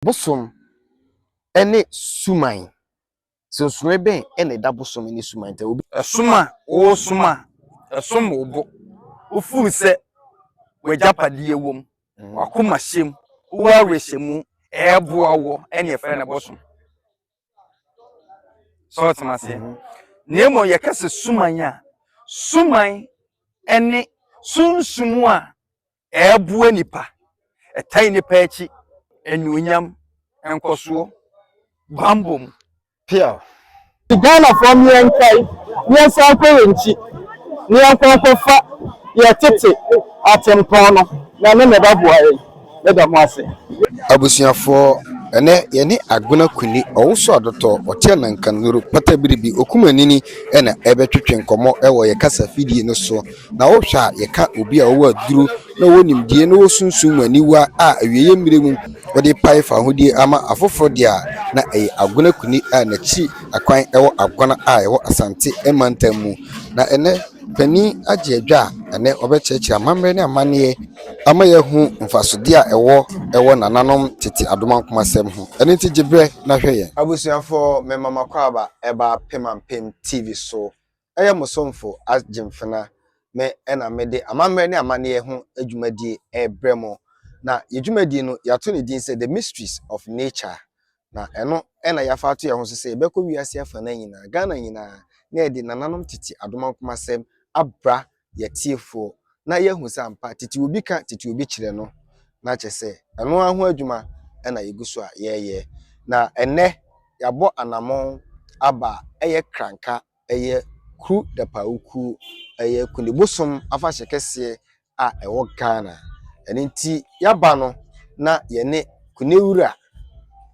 Bosom ne suman, nsonsonoe bɛn na ɛda bosom ne suman ntam? Obi. Ɛsom a woresom a, ɛsom wo bo. Wofuu sɛ w'agyapadeɛ wom, w'akoma hyɛ mu, wowɔ awerɛhyɛmu, ɛreboa woɔ ɛne yɛfrɛ no bosom. Sɛ ɔtem aseɛ. Na mmom yɛka sɛ suman a, suman ne sunsum a ɛreboa nipa, ɛtae nipa akyi, anuonyam, nkɔsoɔ, bammɔ mu. Piaw. Ghanafoɔ mmiɛnkae na yɛnsan nkɔ yɛn nkyi na yɛnkɔ nkɔfa yɛn tete atempɔn no na ɛno na ɛbɛboa yɛn. Meda mo ase. Abusuafoɔ, ɛnɛ yɛne Agona Kuni, Ɔwoso Adotɔ, Ɔte Anankanuru, Pata Biribi, Okum Anini na ɛbɛtwetwe nkɔmmɔ wɔ yɛ kasa fidie no so. Na wohwɛ a yɛka obi a ɔwɔ aduro na ɔwɔ nimdeɛ na ɔwɔ sunsum mu aniwa a awieeɛ mmerɛ mu wɔde pae fahodie ama afoforɔ deɛ a, na ɛyɛ Agona Kuni a n'akyi akwan wɔ Agona a ɛwɔ Asante mantam mu. Na ɛnɛ panin agye adwa a ɛnɛ ɔbɛkyerɛkyerɛ amammerɛ ne amanneɛ ama yɛahu mfasodeɛ a ɛwɔ ɛwɔ nananom tete adomankomasɛm ho. Ɛno nti gye berɛ na hwɛ yɛn. Abusuafoɔ, mema mo akwaaba ɛba Pemampem TV so. Ɛyɛ mo somfo Agyemfena me ɛna mede amammerɛ ne amanneɛ ho dwumadie ɛrebrɛ mo. Na yɛ dwumadie no, yɛato ne din sɛ The Mysteries of Nature. Na ɛno ɛna yɛafa ato yɛn ho so sɛ yɛbɛkɔ wiase afanan nyinaa, Ghana nyinaa, na yɛde nananom tete adomankomasɛm abra yɛtiefoɔ na yɛahu sɛ ampa tete obi ka tete obi kyerɛ no na kyerɛ sɛ ɛno ara ho adwuma ɛna yɛgu so a yɛreyɛ. Na ɛnɛ yɛabɔ anammɔn aba ɛyɛ Kranka ɛyɛ Kru Dapawukuo ɛyɛ Kunebosom afahyɛ kɛseɛ a ɛwɔ Ghana. Ɛno nti yɛaba no na yɛne Kunewura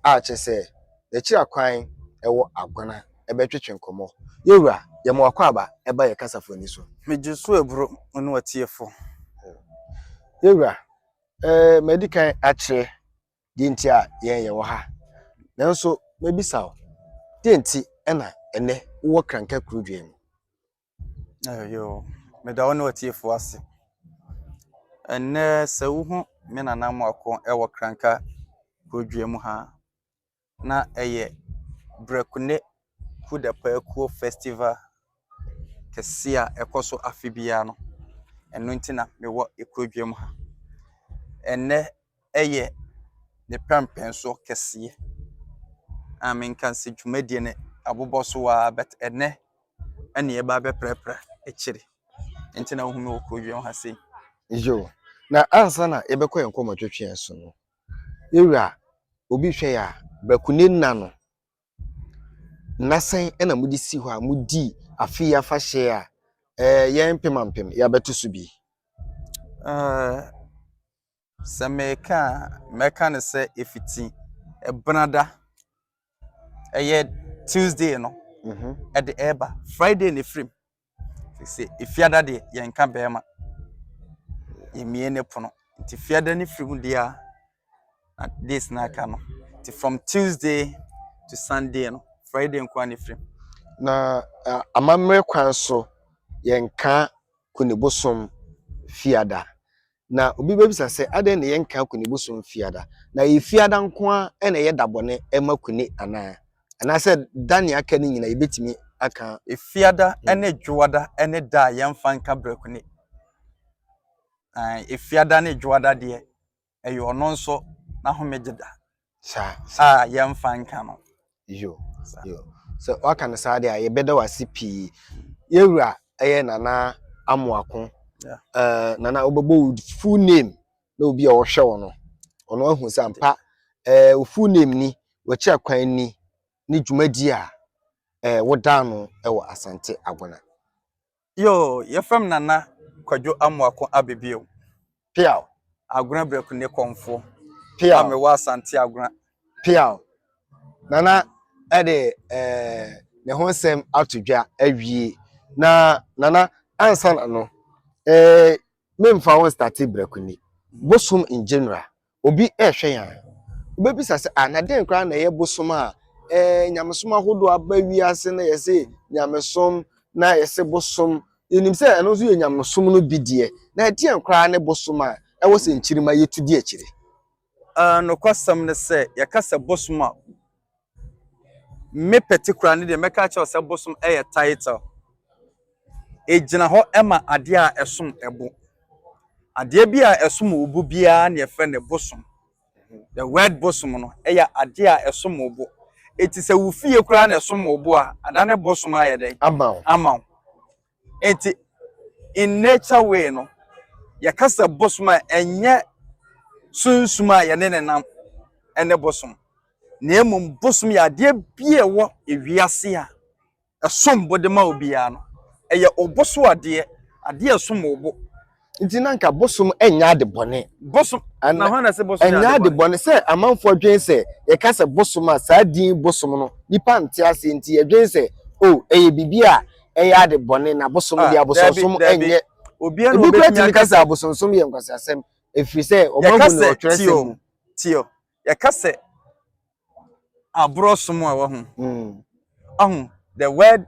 a kyerɛ sɛ n'akyiri akwan ɛwɔ Agona ɛbɛtwetwe nkɔmmɔ. Yɛwura, yɛma wo akwaaba ɛba yɛ kasafoni so. Megye so aburo ne ɔtiefo. Yɛwura, madi kan akyerɛ deɛ nti a yɛn yɛwɔ ha. Nanso mebisa wo, deɛ nti ɛna ɛnɛ wowɔ Kranka kurodua mu? Yo, meda wo ne ɔtiefo ase. Ɛnnɛ sɛ wohu me nana Amoako ɛwɔ Kranka kurodua mu ha a, na ɛyɛ Brɛkune Kudapakuo Festival kɛse a ɛkɔ so afe biara no. Ɛno nti na mewɔ kurodua mu ha. Ɛnnɛ ɛyɛ ne pɛmpɛnsoɔ kɛseɛ a menka sɛ dwumadie no abobɔ so ara but ɛnnɛ ɛne yɛba abɛprapra akyire. Nti na wohu me wɔ kurodua mu ha sei. Yo, na ansa na yɛbɛkɔ yɛn nkɔmmɔtwetwe so no, yɛwura, obi hwɛ yɛ a, Brɛkune nna no, nna sɛn ɛna mode si hɔ a modi afe yi afahyɛ a yɛn mpemampem yɛabɛto so bi? Sɛ meka a, mɛka no sɛ ɛfiti Ɛbenada, ɛyɛ Tuesday no ɛde ɛreba Friday na ɛfirim. Sɛ efiada deɛ yɛnka bɛrima, yɛmmie ne pono. Nti fiada no firi mu deɛ a, na days na aka no. Nti from Tuesday to Sunday no, Friday nko ara na ɛfirim. Na amammerɛ kwan so yɛnka Kunebosom fiada. Na obi bɛbisa sɛ adɛn na yɛnka Kunebosom fiada? Na yɛ fiada nko ara ɛna ɛyɛ da bɔne ɛma Kune anaa? Anaasɛ da nea aka no nyinaa yɛbɛtumi aka? Efiada ne dwoada ne da a yɛmfa nka Brɛkune. Efiada ne dwoada deɛ ɛyɛ ɔno nso n'ahomegye da Saa. a yɛmfa nka no. Yo, yo. Sɛ waka no saa deɛ a, yɛbɛda wo ase pii. Yɛwura ɛyɛ Nana Amoako. Nana, wobɛbɔ wo full name na obi a ɔhwɛ wo no, ɔno ahu sɛ ampa wo full name ni, w'akyi akwan ni, ne dwumadie a woda ano wɔ Asante Agona. Yo, yɛfrɛ me Nana Kwadwo Amoako Abebio. Piaw. Agona Brɛkune Kɔmfoɔ. Piaw. A mewɔ Asante Agona. Piaw. Nana ɛde ne ho nsɛm ato dwa awie. Na Nana, ansa na no, memfa wo start Brɛkune. Bosom in general, obi ɛrehwɛ yɛn a, wobɛbisa sɛ, ah, na dɛn koraa na ɛyɛ bosom a nyamesom ahodoɔ aba wiase na yɛse nyamesom na yɛse bosom. Yɛnim sɛ ɛno nso yɛ nyamesom no bi deɛ. Na ɛdeɛn koraa ne bosom a ɛwɔ sɛ nkyirima yɛtu di akyire? Uh, nokwasɛm ne sɛ yɛka sɛ bosom a, me particular ne deɛ mɛka akyerɛ wo sɛ bosom yɛ title. Ɛgyina hɔ ma adeɛ a ɛsom bo. Adeɛ bi a ɛsom wo bo biara na yɛfrɛ no bosom. The word bosom no yɛ adeɛ a ɛsom wo bo. Eti sɛ wo fie koraa na ɛsom wo bo a, adane bosom ayɛ dɛn? Ama wo. Ama wo. Enti in nature way no, yɛka sɛ bosom a ɛnyɛ sunsum a yɛne ne nam ne bosom. Na mmom bosom yɛ adeɛ bi a ɛwɔ ewiase a ɛsom bo de ma obiara no. Ɛyɛ obo so adeɛ, adeɛ a ɛsom wo bo. Nti na nka bosom nyɛ ade bɔne. Bosom, na hwan na ɛsɛ bosom yɛ ade bɔne? Sɛ amanfoɔ dwen sɛ yɛka sɛ bosom a, saa din bosom no, nipa nte aseɛ nti yɛdwen sɛ, oh, ɛyɛ biribi a ɛyɛ ade bɔne na bosom deɛ abosonsom nyɛ. Ebi koraa tumi ka sɛ abosonsom yɛ nkwaseasɛm ɛfiri sɛ wɔn ahu no wɔ twerɛsɛm mu. Tio, yɛka sɛ aborɔ som a wahu. Mm. Ahu, the word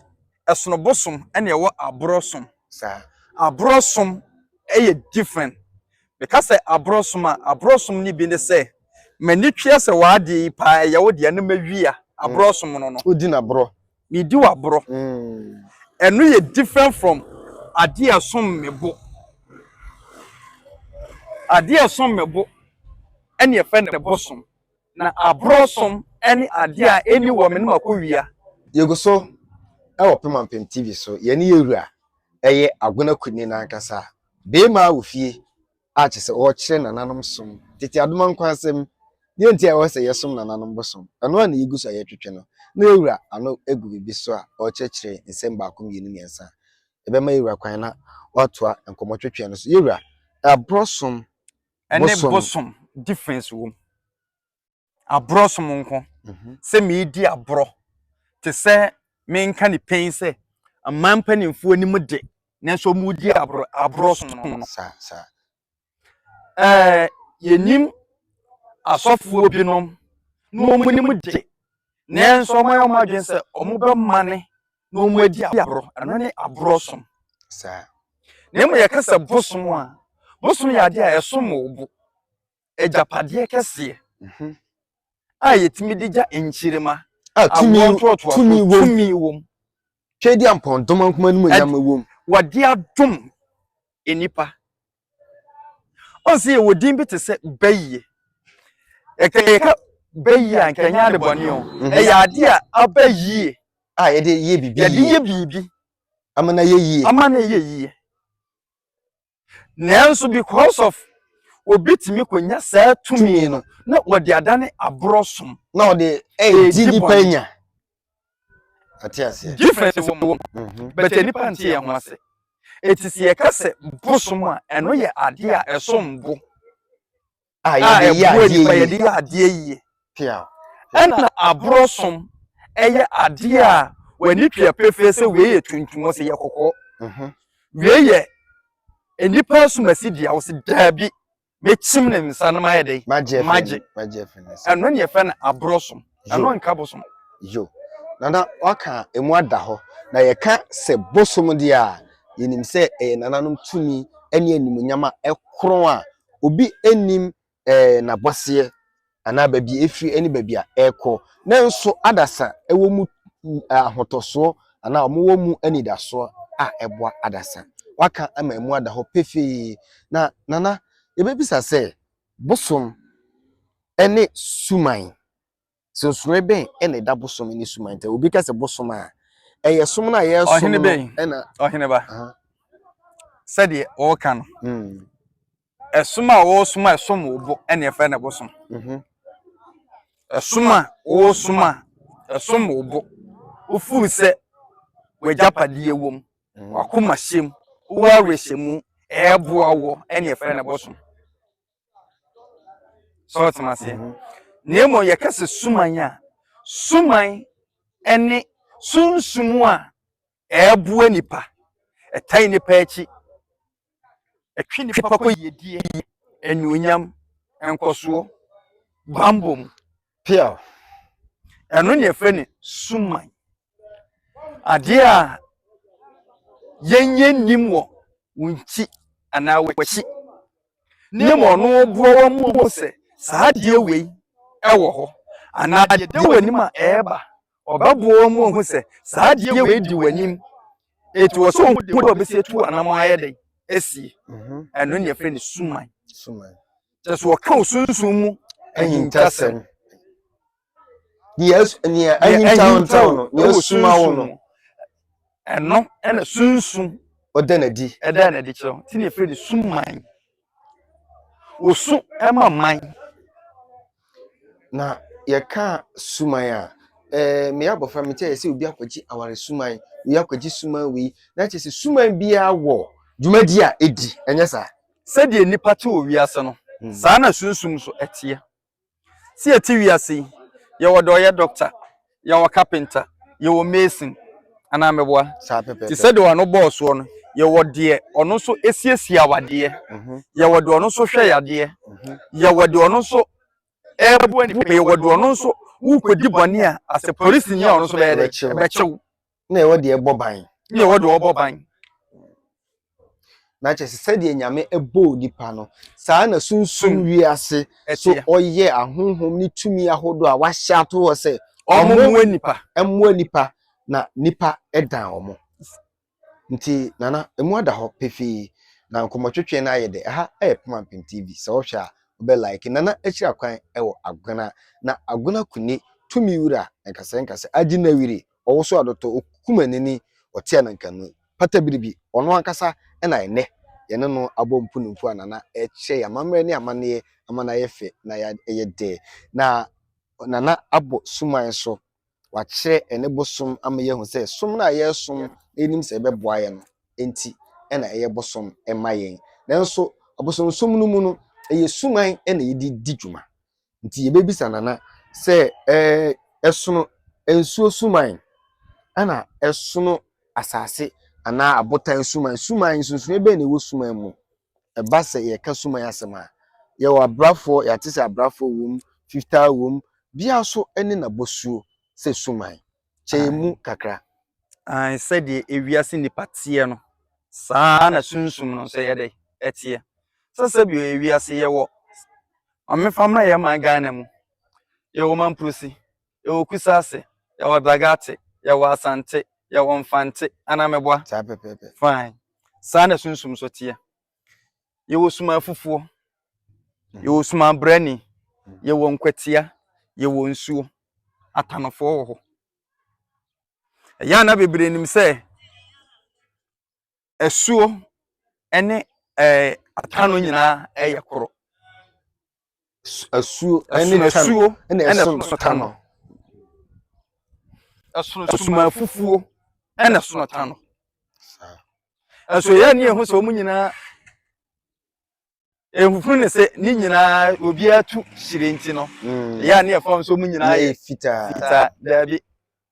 ɛsono bosom ɛna ɛwɔ aborɔ som. Saa. Aborɔ som ɛyɛ different. Meka sɛ aborɔ som a, aborɔ som no bi ne sɛ, m'ani twea sɛ w'adeɛ yi paa ɛyɛ wo deɛ na mawia aborɔ som no no. Wodi n'aborɔ. Medi w'aborɔ. Ɛno yɛ different from adeɛ a ɛsom me bo. Adeɛ a ɛsom me bo ɛne yɛfrɛ no bosom. Na aborɔ som ne adeɛ a ɛnni wɔ me ne makɔwia. Yɛgu so wɔ Pemampem TV so, yɛne yɛn wura ɛyɛ Agona Kuni no ankasa, beema wɔ fie a kyerɛ sɛ ɔrekyerɛ nananom som, tete adoma nkwansɛm, deɛ nti a ɛwɔ sɛ yɛsom nananom bosom, ɛno ara na yɛgu so a yɛretwetwe no. Na yɛn wura ano gu biribi so a ɔrekyerɛkyerɛ nsɛm baako mmienu mmiɛnsa. Yɛbɛma yɛn wura kwan na watoa nkɔmmɔtwetwe no so. Yɛn wura, aborɔ som Ɛne bosom difference wɔ mu. Aborɔ som nko, sɛ meredi aborɔ te sɛ menka ne pɛn sɛ mmaa mpanimfoɔ anim de, nanso wɔredi aborɔ, aborɔ som no. Saa, saa. Ɛɛ, yɛnim asɔfoɔ binom na wɔn anim de, nanso wɔayɛ wɔn adwene sɛ wɔbɛmane na wɔadi aborɔ. Ɛno ne aborɔ som. Saa. Na mmom yɛka sɛ bosom a, bosom yɛ adeɛ a ɛsom wo bo. Agyapadeɛ kɛseɛ mhm. a yɛtumi de gya nkyirima, a tumi tumi wom, tumi wom. Twɛdi ampɔn dɔm nkoma no mu nyama wom. Wɔde adom nnipa. Ɔn sɛ yɛwɔ din bi te sɛ bayie. Ɛka yɛka bayie a nka ɛnyɛ ade bɔne o. Mhm. Ɛyɛ ade a aba yie. A yɛde yɛ biribi Yɛde yie. yɛ biribi. Ama no ayɛ yie. Ama no ayɛ yie. Nanso because of obi tumi konya saa tumi no na wɔde adane aborɔ som. Na ɔde ɛredi nipa nya. Ate aseɛ. Difference wɔ mu. Mhm. But nipa nte yɛn ho ase. Eti sɛ yɛka sɛ bosom a, ɛno yɛ adeɛ a ɛsom bo. A yɛde yɛ ɛboa adeɛ nipa, yie. yɛde yɛ adeɛ yie. Pia. Ɛna aborɔ som ɛyɛ adeɛ a w'ani tua pefee sɛ wei yɛ tuntum, wɔsɛ yɛ kɔkɔɔ. Mhm. Wei yɛ nnipa asumasi deɛ, wɔsɛ daabi. Mekyim ne nsa no mayɛ dɛn? Magye Magye. Magye afiri ne nsa. Ɛno ne yɛfrɛ no aborɔ som. Ɛno nka bosom. Yo. Nana waka emu ada hɔ. Na yɛka sɛ bosom deɛ a, yɛnim sɛ ɛyɛ nananom tumi ne animuonyam a ɛkorɔn a obi nnim ɛɛ n'abɔseɛ anaa baabi a ɛfiri ne baabi a ɛrekɔ. Nanso adasa wɔ mu ahotɔsoɔ anaa wɔwɔ mu anidasoɔ a ɛboa adasa. Waka ama emu ada hɔ pefee. Na Nana, yɛbɛbisa sɛ bosom ne suman, nsonsonoeɛ bɛn na ɛda bosom ne suman ntam? Obi ka sɛ bosom a, ɛyɛ som no a yɛresom Ɔhene no bɛn? ɛna. Ɔhene ba. Aha. Sɛdeɛ wɔreka no. Mm. Ɛsom a wɔresom a ɛsom wo bo ɛna yɛfrɛ no bosom. Mhm. Ɛsom a wɔresom a ɛsom wo bo. Wofuu sɛ w'agyapadeɛ wom, Mhm. w'akoma hyɛ mu, wowɔ awerɛhyɛmu, ɛɛboa wɔ ɛna yɛfrɛ no bosom. Sɛ ɔtem aseɛ. Mhm. Na mmom yɛka sɛ suman a, suman ɛne sunsum a ɛɛboa nipa, ɛtae nipa akyi, ɛtwe nipa kɔ yiedie, anuonyam, nkɔsoɔ, bammɔ mu. Pia. Ɛno ne yɛfrɛ no suman. Adeɛ a yɛnyɛ nnim wɔ wo nkyi anaa w'akyi. Ne mmom ɔno boa wɔn mu sɛ saa adeɛ wei ɛwɔ hɔ anaa deɛ da w'anim a ɛreba. Ɔbɛboa wo ma wahu sɛ saa adeɛ wei di w'anim. Eti wɔ sɛ ohu deɛ ɔbɛsi atu anamɔ ayɛ dɛn asie. Ɛno ne yɛfrɛ no suman. Suman. Kyerɛ sɛ ɔka wo sunsum mu ahintasɛm. Deɛ nea ahintaw no, nea asuma wo no. Ɛno ɛna sunsum ɔda n'adi. Ɛda n'adi kyerɛ wo. Nti na yɛfrɛ no suman. Osu ma man. Na yɛka suman a, ɛɛ meyɛ abɔfra mete a yɛsɛ obi akɔgye aware suman, obi akɔgye suman wei. Na kyerɛ sɛ suman biara wɔ dwumadi a ɛdi, ɛnyɛ saa? Sɛdeɛ nnipa te wɔ wiase no, saa na sunsum nso ɛteɛ. Sɛ yɛte wiase yi, yɛwɔ deɛ ɔyɛ dɔkta, yɛwɔ kapenta, yɛwɔ mason, anaa meboa? Saa pɛpɛɛpɛ. Te sɛ deɛ ɔno bɔɔ soɔ no, yɛwɔ deɛ ɔno nso esiesie awadeɛ, yɛwɔ deɛ ɔno nso hwɛ yadeɛ, yɛwɔ deɛ ɔno nso ɛreboa nipa, yɛwɔ deɛ ɔno nso wokɔdi bɔne a asɛ polisini a ɔno nso bɛyɛ dɛ ɛbɛkyew. Na yɛwɔ deɛ ɛbɔ ban. Na yɛwɔ deɛ ɔbɔ ban. Na kyerɛ sɛ sɛdeɛ Nyame bɔɔ nipa no, saa na sunsum wiase so ɔyɛ ahonhom ne tumi ahodoɔ a wahyɛ ato hɔ sɛ ɔmo mmoa nipa. Mmoa nipa na nipa dan ɔmo. Nti Nana, emu ada hɔ pefee na nkɔmmɔtwetwe no ayɛ dɛ. Ɛha yɛ Pemampem TV, sɛ wohwɛ a wobɛ like. Nana akyiri akwan wɔ Agona, na Agona Kune tumi wura nkasɛɛ nkasɛɛ agye n'awire, ɔwoso adɔtɔ, okum anini, ɔte anankanu. Pata biribi, ɔno ankasa na ɛnnɛ yɛne no abɔ mpunimpu a Nana rekyerɛ yɛn amammerɛ ne amanneɛ ama no ayɛ fɛ na ayɛ dɛ. Na Nana abɔ suman so, wakyerɛ ɛne bosom ama yɛahu sɛ som no a yɛresom na yɛnim sɛ ɛbɛboa yɛn no nti na ɛyɛ bosom ma yɛn. Nanso abosonsom no mu no, ɛyɛ suman na yɛde di dwuma. Nti yɛbɛbisa Nana sɛ ɛɛ ɛsono nsuo suman ɛna ɛsono asase anaa abotan suman. Suman nsonsonoeɛ bɛn na ɛwɔ suman mu? Ɛba sɛ yɛka suman asɛm a, yɛwɔ abrafoɔ, yɛate sɛ abrafoɔ wɔ mu, fitaa wɔ mu, biara nso ne n'abɔsuo sɛ suman. Kyɛ yɛn mu kakra. Aane, sɛdeɛ ewiase nnipa teɛ no, saa ara na sunsum no nso yɛ dɛ? Ɛteɛ. Sɛ sɛdeɛ ewiase yɛwɔ, ma memfa mmra yɛn man Ghana mu, yɛwɔ Mamprosi, yɛwɔ Kusase, yɛwɔ Dagate, yɛwɔ Asante, yɛwɔ Mfante, anaa meboa? Saa pɛpɛɛpɛ. Fine. Saa na sunsum nso teɛ. Yɛwɔ sumafufuo, yɛwɔ sumabrani, yɛwɔ nkwatia, yɛwɔ nsuo. Atanofoɔ wɔ hɔ. Ɛyɛ a na bebree nim sɛ asuo ne ɛɛ atano nyinaa yɛ koro. Asuo ne asuo ne ɛsono tano. Ɛsono sumafufuo ɛna ɛsono tano. Ɛso yɛ ne ehu sɛ wɔn nyinaa Ehunu ne sɛ ne nyinaa obiara tu hyire nti no, mm. ɛyɛ a ne ɛfam nso mu nyinaa yɛ fitaa. Fitaa, daabi.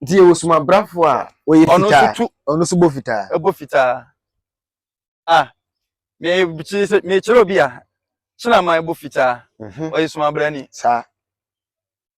Nti yɛwɔ sumabrafo a ɔyɛ fitaa. Ɔno nso tu. Ɔno nso bɔ fitaa. Ɛbɔ fitaa. Ah, mekyerɛ obi a, kyenaman bɔ fitaa. Mhm. Ɔyɛ sumabrani. Saa.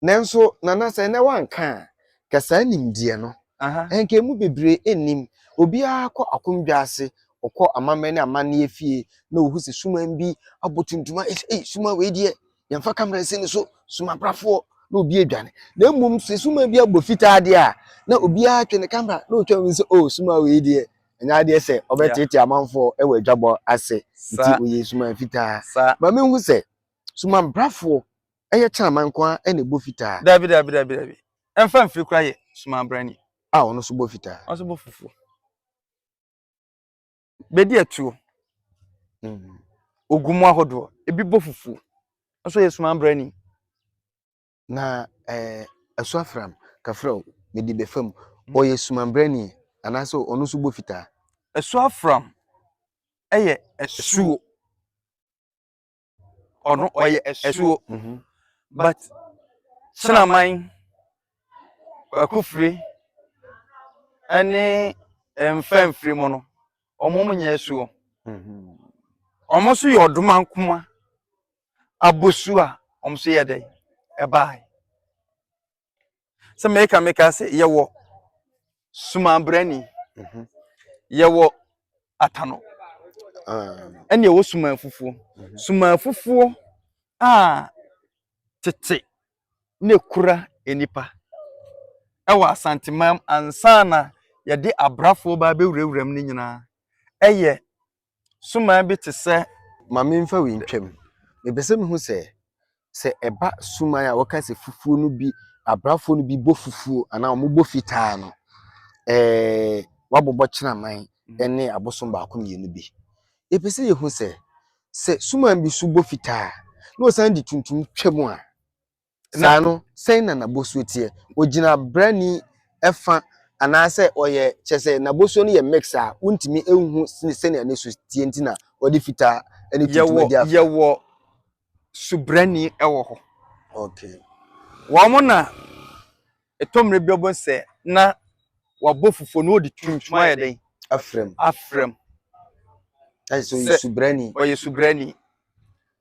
Nanso Nana sɛ nnɛ woanka a, nka saa nimdeɛ no, nka emu bebree nnim. Obiara kɔ akomdwa ase, ɔkɔ amammerɛ ne amanneɛ fie na ohu sɛ suman bi abɔ tuntum a, ei, suman wei deɛ, yɛmfa kamera nsi ne so, sumabrafoɔ, na obi adwane. Na mmom sɛ suman bi abɔ fitaa deɛ a, na obiara twe ne kamera na otwa hu sɛ, oh, suman wei deɛ, ɛnyɛ adeɛ sɛ ɔbɛteetee amanfoɔ wɔ adwabɔ ase, nti ɔyɛ suman fitaa. Ma menhu sɛ sumabrafoɔ Ɛyɛ kyaman nko ara na ɛbɔ fitaa. Dabi dabi dabi dabi. Ɛmfa mfiri koraa yɛ sumabrani. A ɔno nso bɔ fitaa. Ɔno nso bɔ fufuo. Bɛdi atuo. Mm. Ogu mu ahodoɔ. Ebi bɔ fufuo. Nso yɛ sumabrani. Na ɛɛ eh, Asuafram kafra o, mede bɛfa mu. Mm. Ɔyɛ sumabrani anaasɛ ɔno nso bɔ fitaa. Asuafram ɛyɛ asuo. ɔno ɔyɛ asuo mhm. but kyenaman kwakufire ɛne mfɛmfire mu no wɔn mo nyɛ asuo mhm. wɔn nso yɛ ɔdoma nkoma abosu a wɔn nso yɛ dɛ ɛbaae. Sɛ meka meka sɛ yɛwɔ sumanbrani, mhm. yɛwɔ atano, ah. ɛne yɛwɔ sumanfufuo. Mhm. Sumanfufuo a Tete na ekura nnipa wɔ Asanteman ansa na yɛde abrafoɔ ba abɛwurawura mu no nyinaa yɛ suman bi te sɛ. Ma memfa wei ntwam. Mepɛ sɛ mehu sɛ, sɛ ɛba suman a wɔka sɛ fufuo no bi, abrafoɔ no bi bɔ fufuo anaa wɔbɔ fitaa no, ɛɛ wɔabobɔ kyenaman ne abosom baako mmienu bi. Yɛpɛ sɛ yɛhu sɛ, sɛ suman bi so bɔ fitaa na ɔsan de tuntum twam a, saa no sɛn na n'abosuo teɛ? Ɔgyina brani fa anaasɛ ɔyɛ kyɛ sɛ n'abosuo no yɛ mix a wontumi nhu sɛnea ne su teɛ nti na ɔde fitaa ne tuntum adi afra? Yɛwɔ subrani wɔ hɔ. Okay. Wɔn na ɛtɔ mmerɛ bi ɔbɔ sɛ na wabɔ fufuo na ɔde tuntum ayɛ dɛn? Afra mu. Afra mu. Ayɛ sɛ ɔyɛ subrani. Ɔyɛ subrani.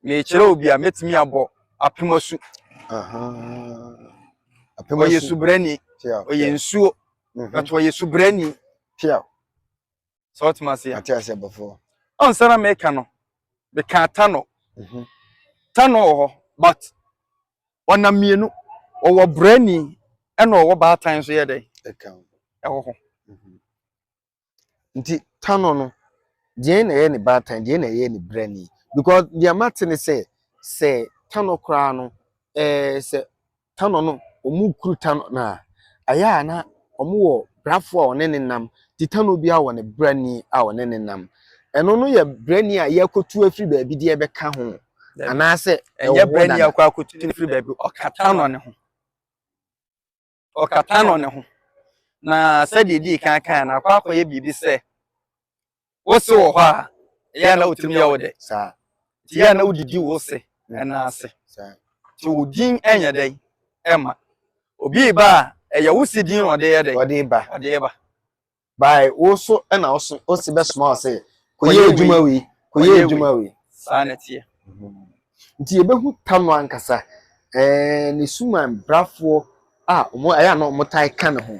Mekyerɛ obi a mɛtumi abɔ apemasu. Ɔyɛ subrani. Ɔyɛ nsuo. But ɔyɛ subrani. Sɛ ɔtema ase a. Ate ase abɔfoɔ. Ɔnsa na meka no, meka Tano. Tano wɔ hɔ, but ɔnam mmienu. Ɔwɔ brani ɛna ɔwɔ baatan nso yɛ dɛ. Ɛwɔ hɔ. Nti Tano no, deɛn na ɛyɛ ne baatan, deɛn na ɛyɛ ne brani? Because deɛ mate ne sɛ, sɛ Tano koraa no, sɛ Tano no, wɔn kuru Tano no a, ɛyɛ a na wɔn wɔ brafoɔ a ɔne ne nam. Nti Tano biara wɔ ne brani a ɔne ne nam. Ɛno no yɛ brani a yɛakɔtu afiri baabi de ɛbɛka ho. Anaasɛ ɛnyɛ brani a akɔ akɔtu afiri baabi, ɔka Tano ne ho. Ɔka Tano ne ho. Na sɛdeɛ ɛdii kan kan no, akɔ akɔyɛ biribi sɛ wo se wɔ hɔ a, ɛyɛ na wotumi yɛ wo dɛ. Saa. Nti yɛ na wodidi wo se ɛna ase. Nti wo din ɛnyɛ dɛn ɛma. Obi ba a, ɛyɛ wo se din na ɔde yɛ dɛn? Ɔde ba. Ɔde ba. By wo so ɛna wo so wo se bɛsoma wo sɛ kɔyɛ adwuma wei, kɔyɛ adwuma wei. Saa na ɛteɛ. Nti yɛbɛhu Tano ankasa, ne suman brafoɔ a wɔn ɛyɛ a na wɔn tae ka ne ho.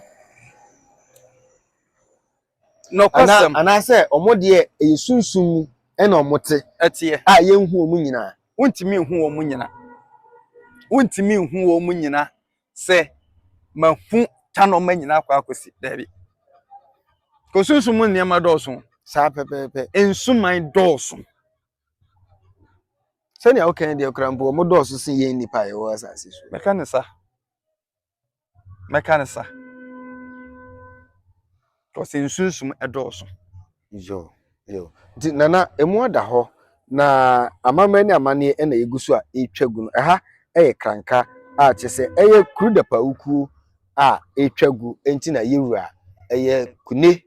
Nɔkwasɛm. Anaasɛ wɔn deɛ ɛyɛ sunsum mu ɛna wɔn te. Ɛteɛ. A yɛnhu wɔn nyinaa. Wontumi nhu wɔn nyinaa. Wontumi nhu wɔn nyinaa sɛ mahu Tano ma nyinaa akɔ akɔsi daabi. Kò sunsum mu nneɛma dɔɔso. Saa pɛpɛɛpɛ. Nsuman dɔɔso. Sɛnea woka deɛ koraa mpo wɔn dɔɔso sen yɛn nnipa a yɛwɔ asase so. Mɛka ne sa. Mɛka ne sa. Kɔsɛ nsunsum dɔɔso. Yo, yo. Nti nana emu ada hɔ na amammerɛ ne amanneɛ ɛna egu so a ɛretwa gu no. Ɛha ɛyɛ Kranka a kyerɛ sɛ ɛyɛ kuru dapawukuo a ɛretwa gu nti na yɛwura ɛyɛ Kune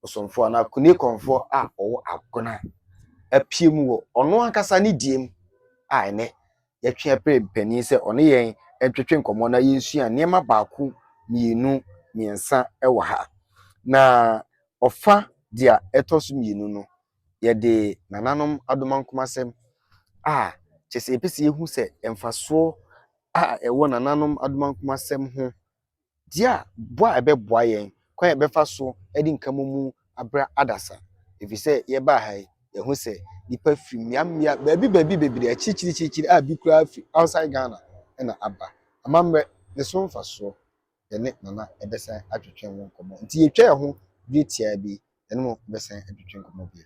ɔsomfoɔ anaa Kune kɔnfoɔ a ɔwɔ Agona apue mu wɔ ɔno ankasa ne diem a ɛnɛ yɛtwe apere panin sɛ ɔne yɛn ntwetwe nkɔmmɔ na yɛnsua nneɛma baako mmienu mmiɛnsa ɛwɔ ha. Na ɔfa deɛ ɛtɔ so mmienu no, yɛde nananom adomankomasɛm a kyerɛ sɛ yɛpɛ sɛ yɛhu sɛ mfasoɔ a ɛwɔ nananom adomankomasɛm ho, deɛ a boa a ɛbɛboa yɛn, kwan a yɛbɛfa so de nkamomu abra adasa. Ɛfiri sɛ yɛbaa ha yi, yɛhu sɛ nnipa firi mmeammea baabi baabi bebree akyirikyirikyirikyiri a bi koraa firi outside Ghana ɛna aba. Amammerɛ ne so mfasoɔ, yɛne nana ɛbɛsan atwetwe ho nkɔmmɔ. Nti yɛtwa yɛn ho bere tiaa bi, yɛne mo bɛsan atwetwe nkɔmmɔ bio.